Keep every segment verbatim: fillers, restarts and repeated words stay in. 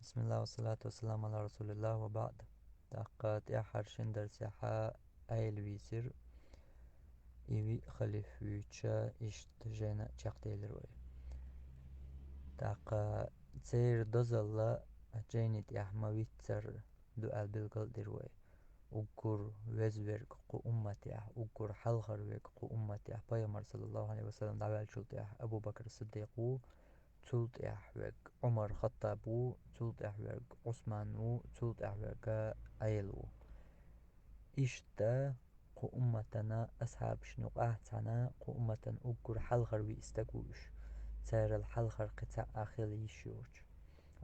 بسم الله والصلاة والسلام على رسول الله وبعد. ТӀаккха тӀаьххьара шин дарсехь Ӏела вийцира, и виъ халифа вуьйцуш, иштта жайна чекхделира вай. ТӀаккха церан дозалла жайни тӀехь ма виццара ду аьлла билгал а дира вай. Уггар везверг кху умматехь, уггар хьалхара верг кху умматехь пайхамар, саллаллаху Ӏалайхи ва саллам, дӀаваьллачул тӀехь Абу Бакр Сиддикъ ву, цул тӀехь верг Ӏумар Хаттаб ву, цул тӀехь верг Ӏусман ву, цул тӀехь верг Ӏела ву. Иштта кху умматана асхьабашна юкъахь цхьаьна кху умматан уггар хьалхара виъ стаг ву уьш. Царал хьалхара кхин цхьа а хила йиш йоцуш.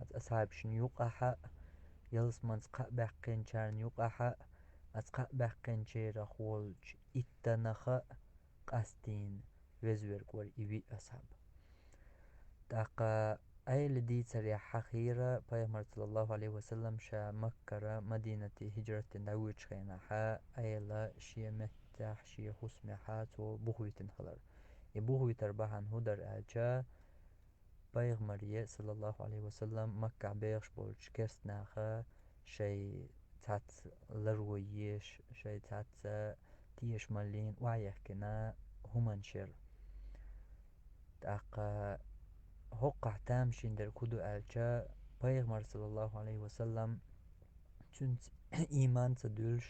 Аса асхьабашна юкъахь а, ялсаманца кхаъ баьккхинчарна юкъахь а, аса кхаъ баьккхинчарах волчу иттанах а къастийна везверг вара и виъ асхьаб. ТӀаккха Ӏела дийцарехь хьахийра пайхамар, саллаллаху Ӏалайхи ва саллам, ша Маккара Мадинате хӀижрат дина дӀавоьдучу хенахь Ӏела шен меттехь, шен хӀусамехь цо бухавитина хилар. И бухавитар бахьана хӀун дара аьлча, пайхамаре, саллаллаху Ӏалайхи ва саллам, Маккахь бехаш болчу керста наха шайн цхьацца ларван еш, шайн цхьацца тешамаллина охьаехкина хӀуманаш яра. ТӀаккха хӀокхахь тамашийна дерг хӀун ду аьлча, пайхамар, саллаллаху Ӏалайхи ва саллам, цуьнца ийман ца дуьллуш,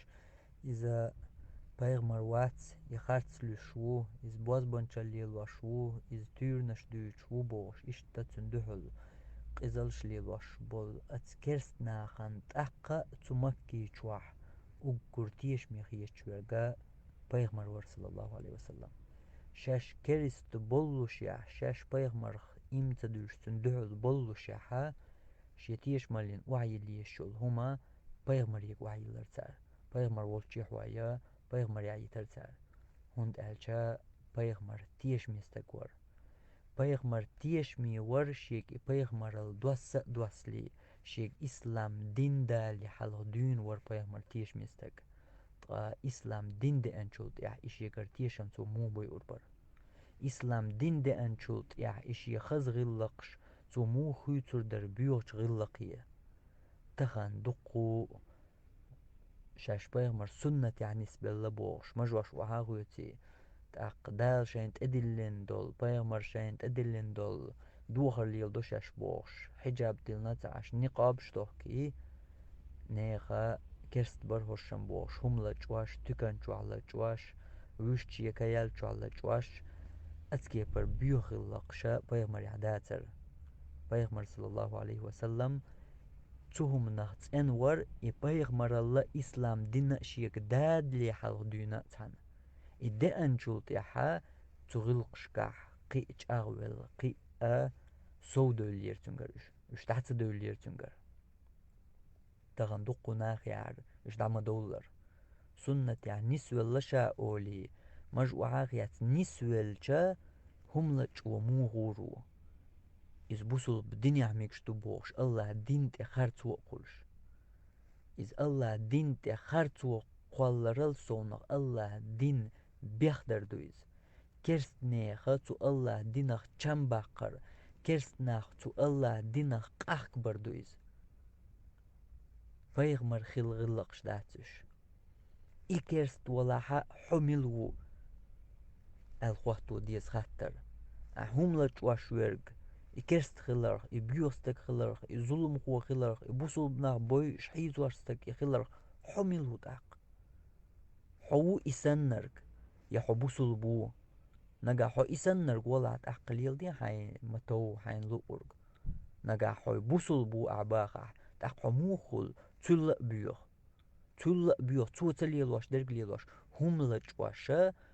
иза пайхамар вац, и харц луьйш ву, иза бозбанчалла лелош ву, иза туьйранаш дуьйцуш ву бохуш, иштта цуьнан дуьхьал къизалш лелош болу аса керста нахана тӀаккха цу Макки чохь уггар тешаме хеташ верг пайхамар вара, саллаллаху Ӏалайхи ва саллам. Шаьш керста боллушехь, шаьш пайхамарх ийман ца дуьллуш цуьнан дуьхьал боллушехь, шен тешамаллина охьайилла езаш йолу хӀума пайхамаре охьайиллира цара. Пайхамар волчу чохь а, пайхамаре а йитира цара. ХӀунда аьлча пайхамар тешаме стаг вара. Пайхамар тешаме вара, шега и пайхамаралла досса а доссале, шега ислам дин далале хьалха дуьйна вара пайхамар тешаме стаг. Ткъа ислам дин деанчул тӀаьхьа и шегара тешам цо муха бойур бара? Ислам дин деанчул тӀаьхьа и шен хаза гӀиллакхаш цо муха хуьйцур дара боьхачу гӀиллакхе? Тахана дуккха а шаьш пайхамар суннатехь нисбелла бохуш, мажош охьа а хоьций, тӀаккха Дала шайна тӀедиллина долу, пайхамар шайна тӀедиллина долу духар леладо шаьш бохуш, хьиджаб диллина а ца Ӏаш, никъабаш а тохкий, нехан керста бара хӀоршам бохуш, хӀума лачкъош, туькан чохь лачкъош, вуьш шен каялла чохь лачкъош, ацкепара боьха гӀиллакхаш пайхамарехь дацара. Пайхамар, саллаллаху Ӏалайхи ва саллам, цу хӀуманах цӀена вара, и пайхамаралла, ислам дин а шега далале хьалха дуьйна а цхьаьна. И деанчул тӀаьхьа цу гӀиллакхашкахь кхин а чӀагӀвелла, кхин а совдевллера цуьнгара уьш. Уьш дӀа ца девллера цуьнгара. Тахана дуккха а нах яра уьш дӀа ма довллара. Суннатехь нисвелла ша олий, мажа охьа а хецна, нисвелча, хӀума лачкъо муха гӀур ву? Иза бусулба динехь мегаш ду бохуш, АллахӀан дин тӀе харцо а кхуллуш. Иза АллахӀан дин тӀе харцо кхолларал совнах АллахӀан дин бехдар ду иза. Керстанеха цу АллахӀан динах чам баккхар, керстанах цу АллахӀан динах къахкабар ду иза. Пайхамар хилла гӀиллакхаш дац уьш. И керста валахь а, хьо мила ву? Аьлла хӀотто деза хаттар. Ахь хӀума лачкъош верг, и керста хиларх, и боьха стаг хиларх, и зуламхо хиларх, и бусулба нах бойуш хьийзош стаг и хиларх, хьо мила ву тӀаккха? Хьо ву и саннарг, я хьо бусулба ву? Нагахь хьо и саннарг валахь, тӀаккха леладе хьайн ма-тов, хьайна луург. Нагахь хьо бусулба ву ахь бахахь, тӀаккха хьо муха хуьлу цул а боьха? Цул а боьха, цо ца лелош дерг лелош, хӀума лачкъош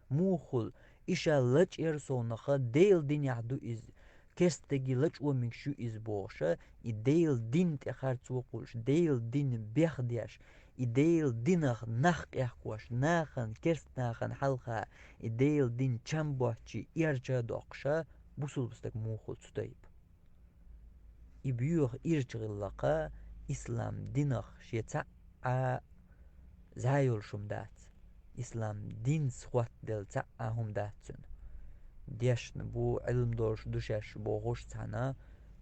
муха хуьлу? И ша лачкъор совнаха, Делан динехь ду иза, керста стеган лачкъо мегаш ю иза бохуш, и Делан дин тӀе харцо кхуллуш, Делан дин бехдеш, и Делан динах нах къехкош, нахана, керста нахана хьалха и Делан дин чам боцчу эрча а доккхуш, бусулба стаг муха хуьлу цу тайпа? И боьха ирча гӀиллакх ислам динах шен цхьа а зӀе йолуш хӀума дац. Ислам динца хӀоттаделла цхьа а хӀума дац цуьнан. Дешна бу, Ӏилма долуш ду шаьш бохуш цхьаьна,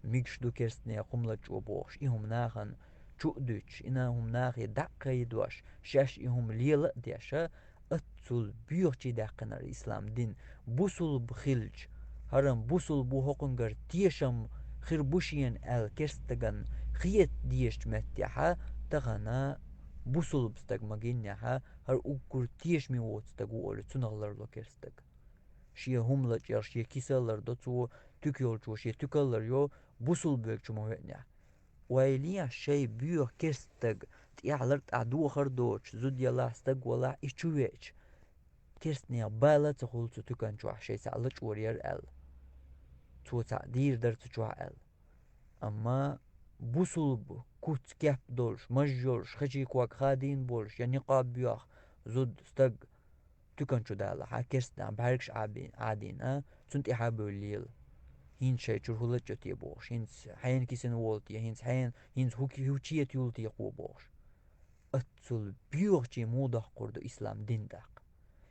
мегаш ду керстанех хӀума лачкъо бохуш, и хӀума нахана чу а дуьтуш, и на хӀума нахе дӀа а кхайдош, шаьш и хӀума лела а деш, а, аццул боьхачий даьккхинарг ислам дин, бусулба хилча, хӀара бусулба ву, хӀокхунгара тешам хир бу шена аьлла керстагана хета дезачу меттехь, тахана бусулба стаг ма гиннехь, хӀара уггар тешаме воцу стаг ву олий, цунах ларло керстаг. Шен хӀума лачкъор, шен киса а лардо цо, туька йолчо шен туька а ларйо, бусулба верг чу ма веанехь. Ойла е, шайн боьха керстаг, тӀехь лар тӀехь дохар доцуш, зуда ялахь, стаг валахь, и чу веача, керстанех бала а ца хуьлу цу туькан чохь, шайн цхьаъ лачкъор яра аьлла. Цо цхьаъ дийр дара цу чохь аьлла. Амма бусулба куц-кеп долуш, маж йолуш, хачий ког хадийна болуш, я никъаб йоху зуда, стаг туькан чу далахь, керстанех бӀаьргаш Ӏаби-, Ӏадийна, цунна тӀаьхьа а бевлла лела. ХӀинца шайн чуьра хӀун лачкъо те бохуш, хӀинца хьенан кисана волу те, хӀинца хьенан, хӀинца хӀу-, хӀу чета юлу те кхо бохуш. Аццул боьхачий муха доккхур ду ислам дин тӀаккха?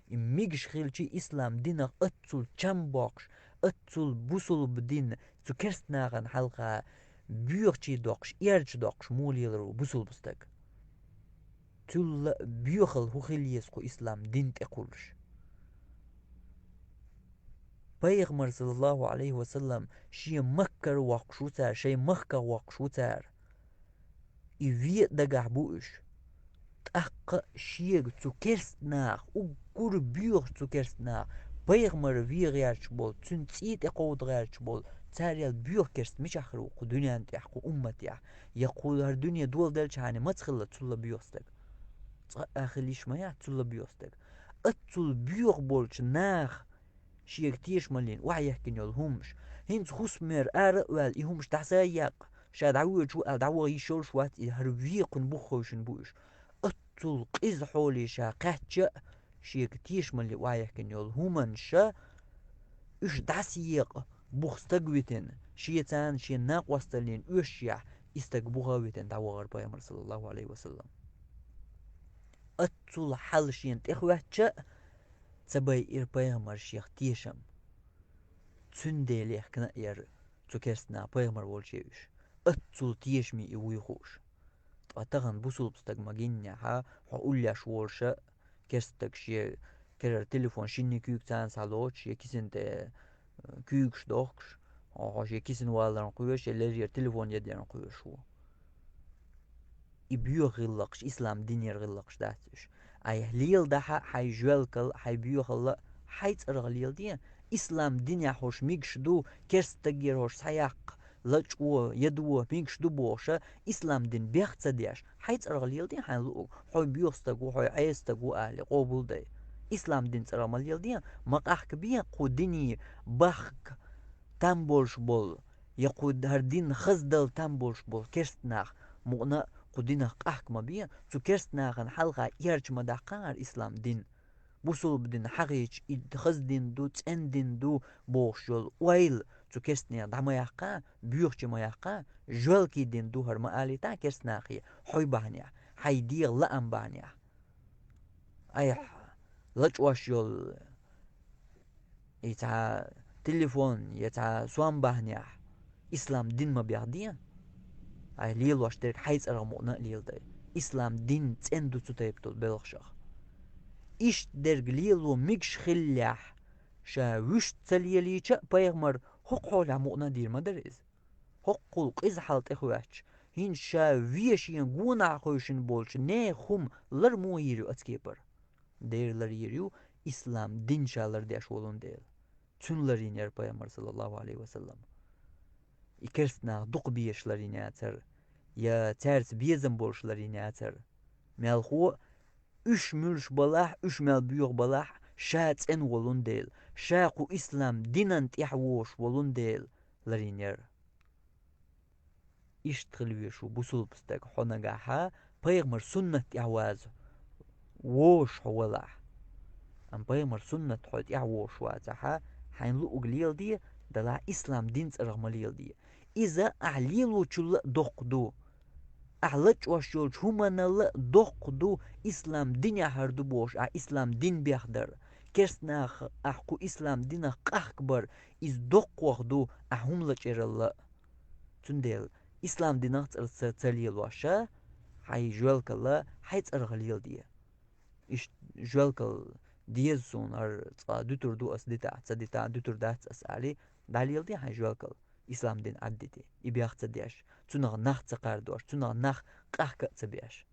И мегаш хилчий ислам динах аццул чам боккхуш, аццул бусулба дин цу керстанахана хьалха боьхачий доккхуш, эрча доккхуш муха лелар ву бусулба стаг? Цул а боьхалла хӀун хила еза кху ислам дин тӀе кхуллуш? Пайхамар, саллаллаху Ӏалайхи ва саллам, шен Маккара воккхуш ву цара, шайн махках воккхуш ву цара. И вен а дагахь бу уьш. ТӀаккха шега цу керстанах, уггар боьхачу цу керстанах, пайхамар вен гӀерташ болу, цуьнан цӀий тӀе кховда гӀерташ болу, царел боьха керста мичахь хир ву кху дуьнен тӀехь, кху умматехь? Я кху хӀара дуьне доладелчхьана маца хилла цул а боьха стаг? Цкъа а хила йиш ма яц цул а боьха стаг. Аццул боьха болчу наха шега тешамаллина охьаехкина йолу хӀумаш. ХӀинца хӀусамера ара а ваьлла, и хӀумаш дӀаса а еккъа, ша дӀавоьдуш ву аьлла, дӀаваха йиш йолуш вац, и хӀара вен кхунна бух хевшина бу уьш. Аццул къиза хьоле ша кхаьчча а, шега тешамалле охьаехкина йолу хӀуманаш, уьш дӀасаекъа бух стаг витина, шен царна шен накъосталлина оьшшехь, и стаг буха а витина дӀавахара пайхамар, саллаллаху Ӏалайхи ва саллам. Аццул хьал шена тӀехваьчча а, ца байира пайхамар шех тешам. Цундела лехкина а яра цу керстанах пайхамар волче уьш. Аццул тешаме и вуй хууш. Ткъа тахана бусулба стаг ма гиннехь, хьо уллеш волуша, керстаг шен керара телефон шинне куьйга царна схьалоцуш, я кисана тӀе, э, куьйгаш дохкуш, хьо, хьо шен кисана валарна кхоьруш, я леррина телефон ядарна кхоьруш ву. И боьха гӀиллакхаш ислам динера гӀиллакхаш дац уьш. Айхьа леладахьа хьайн жоьлкал, хьайн боьхалла, хьайн цӀарах леладе, ислам динехь хӀорш мегаш ду, керстагера хӀорш схьаяккха, лачкъо, ядо, мегаш ду бохуша, ислам дин бех ца деш, хьайн цӀарах леладе хьайн луъург, хьо боьха стаг ву, хьо Ӏеса стаг ву алий, къобалдай. Ислам дин цӀарах ма леладе, ма къахкабе кху дине бахка там болуш болу, я кху хӀара дин хаза дала там болуш болу керстанах, мукъана а кху динах къахка ма бе, цу керстанахана хьалха эрча ма даккха хӀара ислам дин. Бусулба дин хьахийча, и хаза дин ду, цӀена дин ду бохуш йолу ойла цу керстанех дӀа ма яккха, боьхаче ма яккха, жоьлкий дин ду хӀара ма алийта керстанахе, хьой бахьанехь, хьайн дегӀан лаам бахьанехь. Айхьа лачкъош йолу и цхьа телефон я цхьа сом бахьанехь ислам дин ма бехден. Айхьа лелош дерг хьайн цӀарах мукъана а леладай. Ислам дин цӀена ду цу тайпа долу белхашах. Иштта дерг лело мегаш хиллехь, ша вуьшта ца лелийча а пайхамар хӀокху хьолехь мукъана а дийр ма дара иза. ХӀоккхул къиза хьал тӀехваьчча, хӀинца ша вен шен гонахь хевшина болчу нехан хӀума лар муха йийр ю оцу кепара? Дера лар йийр ю, ислам дин ша лардеш волун дела. Цуьнан ларйина яра пайхамар, саллаллаху Ӏалайхи ва саллам. И керстанах дукха безаш ларйина яцара, я цаьрца безам болуш ларйина яцара. Мелхо а, уьш муьлш балахь, уьш мел боьха балахь, ша цӀена волун дела, ша кху ислам динан тӀехь вогӀуш волун дела ларйина яра. Иштта хила везаш ву бусулба стаг хьо нагахьа пайхамар суннат тӀехь ваза вогӀуш хьо валахь. Амма пайхамар суннат хьо тӀехь вогӀуш вацахьа, хьайн луъург леладе, далахь ислам дин цӀарах ма леладе. Иза ахь лелочул а доккха ду. Ахь лачкъош йолчу хӀуманал а доккха ду, ислам динехь хӀара ду бохуш, ахь ислам дин бехдар. Керстанах ахь кху ислам динах къахкабар, иза доккхох ду ахь хӀума лачкъарал а. Цундела ислам динах цӀарах ца, ца лелош, хьай жоьлкал хьай цӀарах леладе. Иштта жоьлкал деза суна, хӀара цкъа дуьтур ду ас дитахь, ца дитахь, дуьтур дац ас аьле, дӀалеладе хьай жоьлкал, ислам дин Ӏаддите, и бех ца деш, цунах нах ца кхардош, цунах нах къахка а ца беш.